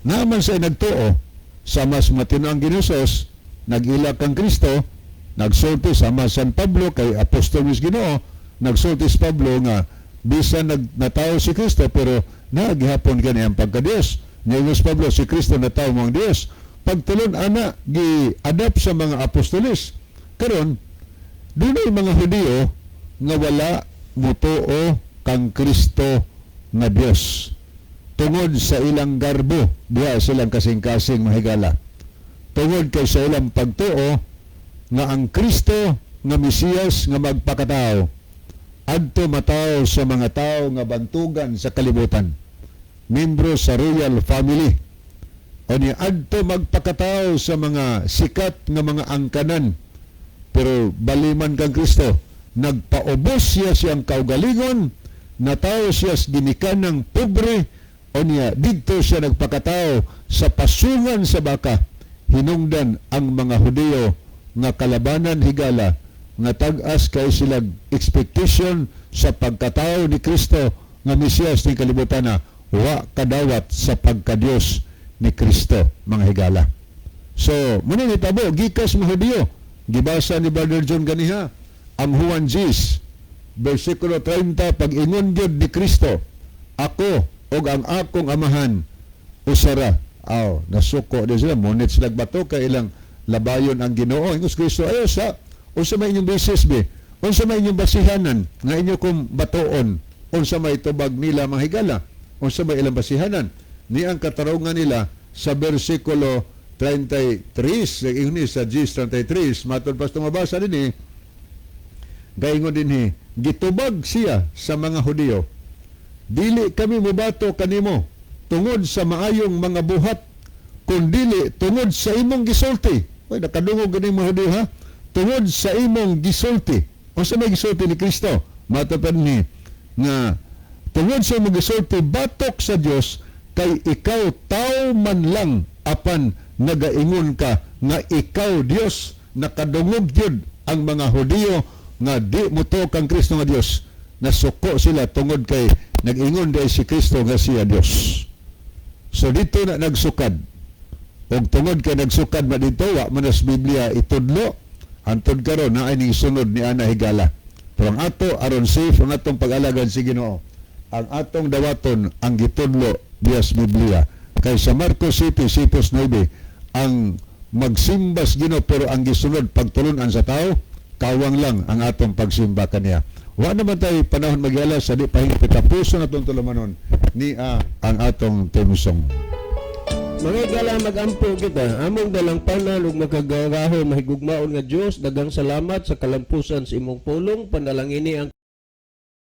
Naman sa nagtuo sa mas matino ang Ginusos, nag-ila kang Kristo, nagsulti sama San Pablo kay apostol mis Ginoo, nagsulti si Pablo nga bisan natawo si Kristo pero nagihapon kani ang pagkadiyos. Niingon Pablo, si Kristo natawo mo ang Dios. Pagtulon ana gi-adapt sa mga apostoles. Karon dunay mga Hudiyo nga wala mutuo kang Kristo nga Dios. Tungod sa ilang garbo diha silang kasing-kasing, mahigala. Tungod kay sa ilang pagtuo nga ang Kristo nga Mesiyas nga magpakatao adto matawo sa mga tao nga bantugan sa kalibutan, membro sa royal family, o ni adto magpakatao sa mga sikat nga mga angkanan. Pero baliman kang Kristo, nagpaubos siya siyang kaugalingon, natawo siya sa ginikan ng pobre, o niya didto siya nagpakatao sa pasungan sa baka. Hinungdan ang mga Hudiyo nga kalabanan, higala, nga tag-as kay sila expectation sa pagkatao ni Kristo nga Mesiyas ni kalibutan na wa kadawat sa pagkadiyos ni Kristo, mga higala. So, muna ni tabo, gikas mga Hudiyo. Gibasa ni Brother John ganiha ang Juan 10, versikulo 30, pag-ingon gyud ni Kristo, "Ako og ang akong Amahan usara." Aw, nasuko di sila, munit sila bato kay ilang labayon ang Ginoo. Ingos Kristo, "Ayo sa unsa may inyong basis be? Unsa may inyong basihanan nga inyo kong batoon?" Unsa may tubag nila, mga higala? Unsa may ilang basihanan? Ni ang katarungan nila sa versikulo 33, ingon ni sa 10:33, matod pas mabasa dinhi, gaingon dinhi, gitubag siya sa mga Hudiyo, "Dili kami mubato kanimo tungod sa maayong mga buhat, kundili tungod sa imong gisulti." Oy, nakadungog gani mga Hudiyo ha. Tungod sa imong gisulti. Unsa may gisulti ni Kristo? Matod pa ni nga tungod sa imong gisulti batok sa Dios, kay ikaw tao man lang apan nagaingon ka nga ikaw Dios. Nakadungog gyud ang mga Hudiyo nga di mo kang Kristo nga Dios. Nasuko sila tungod kay nag-ingon diay si Kristo nga siya Dios. So dito na nagsukad. Og tungod kay nagsukad man dito, wa man as Biblia itudlo hantod karon na ay ning sunod ni ana, higala. Pero ang ato aron safe ang atong pag-alagad si Ginoo, ang atong dawaton ang gitudlo diya sa Biblia. Kay sa Marcos 7, 7:9, ang magsimbas Ginoo pero ang gisunod pagtulunan sa tao, kawang lang ang atong pagsimba kaniya. Wa naman tayo panahon magyala sa di pahingpit, tapuson atong tulumanon ni ang atong theme song. Mga higala, magampo kita. Among dalangpanan ug makagagahom, mahigugmaon nga Dios, daghang salamat sa kalampusan sa imong pulong. Panalangini ang